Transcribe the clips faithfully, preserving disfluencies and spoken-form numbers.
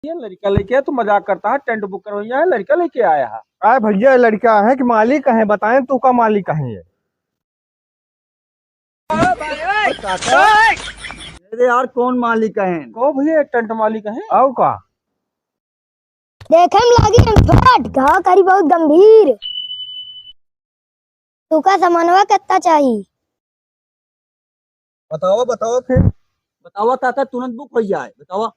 ये लड़का लेके आया, तू मजाक करता है? टेंट बुक करवइया है, लड़का लेके आया है। अरे भइया, लड़का है कि मालिक है? बताएं, तू का मालिक है ये? अरे यार, कौन मालिक है? को भइया, एक टेंट मालिक है। आओ का? देखे में लागी अनपढ़, घाव करी बहुत गंभीर। तुका सामानवा कितना चाही? बतावा, बतावा फिर। बतावा काका, तुरंत बुक होइ जाए, बतावा।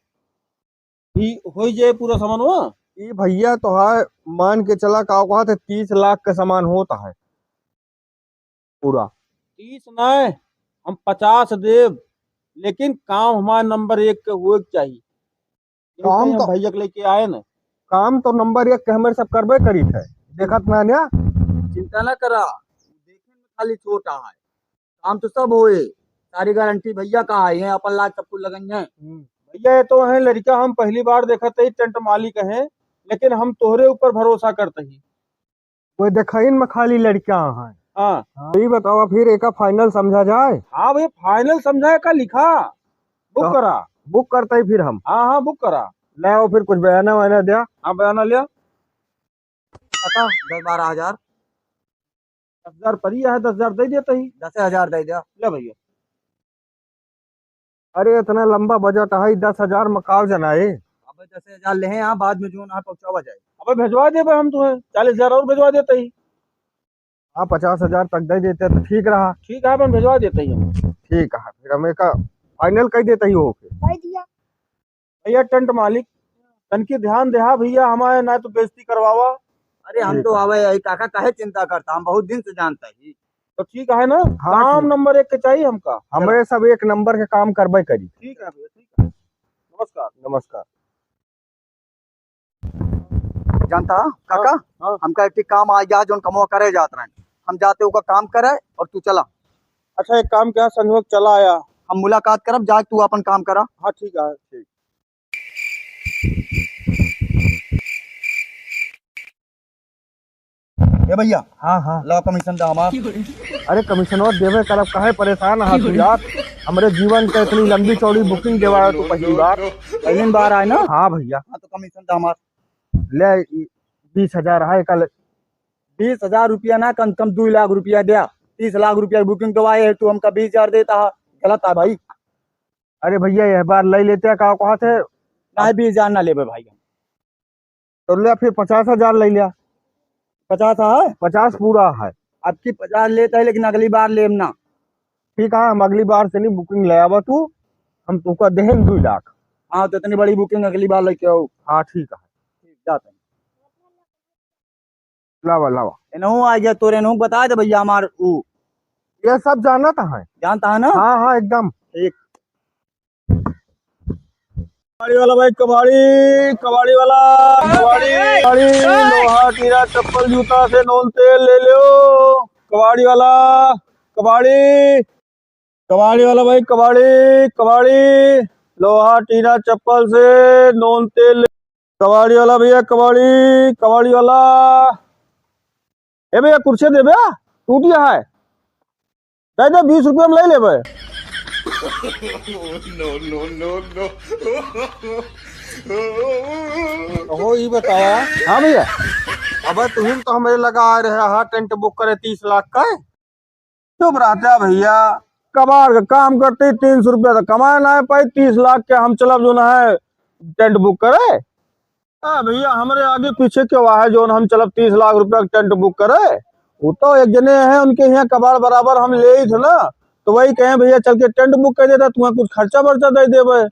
ई होइ जाए पूरा सामानवा? ई भइया तोहार मान के चला, का कहत है, तीस लाख का सामान होत है पूरा। तीस नहीं, हम पचास देब, लेकिन काम हमार नंबर एक के होए के चाही। काम हम तो भइया के लेके आए न। काम तो नंबर एक के हमारे सब करबे करीत है, देखत ना न्या। चिंता ना करा, देखे में खाली छोटा है, काम तो सब होए, सारी गारंटी भइया का है, ये अपन लाग सब कुछ लगन है। हम्म। भइया, ये तो है लड़का, हम पहली बार देखत ही, टेंट मालिक है, लेकिन हम तोहरे ऊपर भरोसा करत ही। कोई देखाइन में खाली लड़का है। हाँ। हाँ, ई बतावा फिर, एका फाइनल समझा जाए? हाँ भइया, फाइनल समझाए का लिखा, बुक तो करा। बुक करते ही फिर हम। हाँ, हाँ, बुक करा। ले आओ फिर कुछ बयाना वयाना दिया। हाँ, बयाना लिया। पता, दस बारह हजार। दस हजार परी है, दस हजार दे देते ही। दस हजार दे दिया। ले भइया। अरे, इतना लंबा बजट है, दस हजार में काव जनाए? अबे, दस हजार ले हैं, हाँ, बाद में जो ना पहुँचावा जाए। अबे, भेजवा देबे हम तुम्हें, चालीस हजार और भेजवा देते ही। हाँ, पचास हजार तक दे देते तो ठीक रहा। ठीक है, अपन भेजवा देते ही हम। ठीक है, फिर हम एका फाइनल कर देते ही हो के। कर दिया। भइया टेंट मालिक, तनकी ध्यान देहा भइया, हमारे ना तो बेइज्जती करवावा। अरे, हम ठीक तो है। आवे, ये काका काहे चिंता करता, हम बहुत दिन से जानता ही। तो ठीक है ना, हाँ, काम ठीक। नंबर एक के चाहिए हमका। हमरे सब एक नंबर के काम करबे करी। ठीक है भइया, ठीक है। नमस्कार। नमस्कार। जानता काका, हाँ, हाँ। हमका एक ठे काम आ गया, जोन कमवा करे जात रहे, हम जाते ओका काम करे और तू चला। अच्छा, एक काम किया, संजोग चला आया। हम मुलाकात करब, जा तू अपन काम करा। हाँ, ठीक है। ठीक। ए भइया, हाँ, हाँ। ला कमीशन दा हमार। अरे कमीशनवा देबे करब, काहे परेशान हा तू यार? हमरे जीवन के इतनी लंबी चौड़ी बुकिंग देवा है तू पहली बार। पहली बार आए ना? हाँ भइया। हाँ तो कमीशन दा हमार। ले ई बीस हजार है कल। बीस हजार रुपया ना, कम से कम दुई लाख रुपया द्या। तीस लाख रुपया बुकिंग देवाए है, तू हमका बीस हजार देता है, गलत है भाई। अरे भइया, यह बार ले लेते हैं, का कहत है? नहीं, बीस हजार ना लेबे भाई हम। तो ले फिर पचास हजार ले लिया। पचास है? पचास पूरा है। अब की पचास लेता है, लेकिन अगली बार लेम ना। ठीक है, हम अगली बार से नहीं बुकिंग ले आवा तू, हम तुका देहेन दुई लाख। हाँ, तो इतनी बड़ी बुकिंग अगली बार लेके आओ। हाँ, ठीक है। ठीक, जाते हैं। लावा, लावा। इनहू आ गया तोरे, इनहू बता दे भइया हमार ऊ। ये सब जानत है। जानता है ना? हाँ, हाँ, एकदम। ठीक। कबाड़ी वाला भाई, कबाड़ी, कबाड़ी वाला, कबाड़ी, कबाड़ी, लोहा, टीना, चप्पल, जूता से नोन तेल ले लो। कबाड़ी वाला, कबाड़ी, कबाड़ी वाला भाई, कबाड़ी, कबाड़ी, लोहा, टीना, चप्पल से नोन तेल ले। कबाड़ी वाला भइया, कबाड़ी, कबाड़ी वाला। ए भइया, कुर्सी देबे, टूट गया है। दे दे, बीस रुपया में ले लेबे। No, no, no, no। हो, ई बतावा। हाँ भइया। अबे तुहिन तो हमरे लगा आ रहे हा टेंट बुक करे तीस लाख का। चुप रहता भइया, कबाड़ का काम करते ही तीन सौ रुपया तो कमाए ना पाई, तीस लाख के हम चलब जो ना है टेंट बुक करे। हाँ भइया, हमरे आगे पीछे के वाहे जोन हम चलब तीस लाख रुपया के टेंट बुक करे, वो तो एक जने हैं, उनके यहाँ कबाड़ बराबर हम लेइत है ना, तो वही कहें, "भइया चल के टेंट बुक कर देता, तुम्हें कुछ खर्चा बर्चा दे देबे।"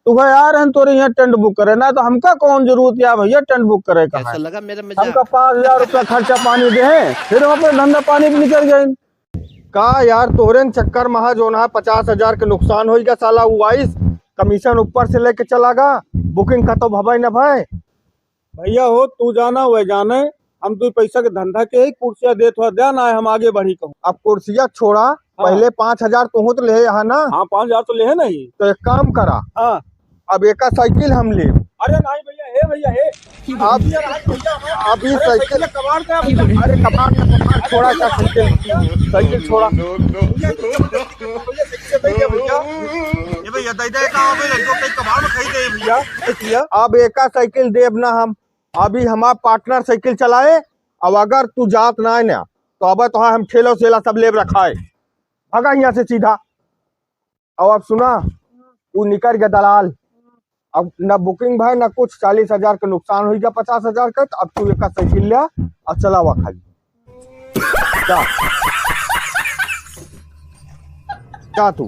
तू कहे, "आ रहे हैं तोरे यहाँ टेंट बुक करे ना, तो हमका कौन जरूरत या भइया टेंट बुक करे का है?" कैसा लगा मेरा मजाक? हमका पाँच हजार रुपया खर्चा पानी देहे, फिर हम अपने धंधा पानी पे निकल गए। का यार, तोहरे न चक्कर में हा जोन हा पचास हजार के नुकसान होइगा साला, उ आइस, कमीशन ऊपर से लेके चला गा, बुकिंग का तो भवाई न भाई। भइया हो, तू जाना वह जाने, हम तू पैसा के धंधा के ही कुर्सिया देत हुआ द्या ना, हम आगे बढ़ी कहूँ। अब कुर्सिया छोड़ा, हाँ। पहले पाँच हजार तू तो ले यहाँ ना। हाँ, पाँच हजार तो ले है नहीं। तो एक काम करा। हाँ। अब एका साइकिल हम लेब। अरे नहीं भइया, हे भइया, हे। आप भइया, नहीं भइया, हाँ। अभी अरे साइकिल भइया, कबाड़ का भइया। अरे कबाड़ का, कबाड़ छोड़ा का साइकिल, साइकिल छोड़ा। भइया, भइया, भइया, भइया, ये भइया, दे दे का, अबे लड्डू कई कबाड़ में खाई दे भैया। भैया, अब एका साइकिल देब ना हम, अभी हमार पार्टनर साइकिल चलाए। अब अगर तू जात ना है ना, तो अब तोहार हम ठेलो सेला सब लेब रखाए। भागा यहाँ से सीधा। अब, अब सुना, उ निकर गया दलाल। अब न बुकिंग भय, न कुछ, चालीस हजार के नुकसान होई गया, पचास हजार के, तो अब तू एका साइकिल ले आ और चलावा खाली। जा। जा तू।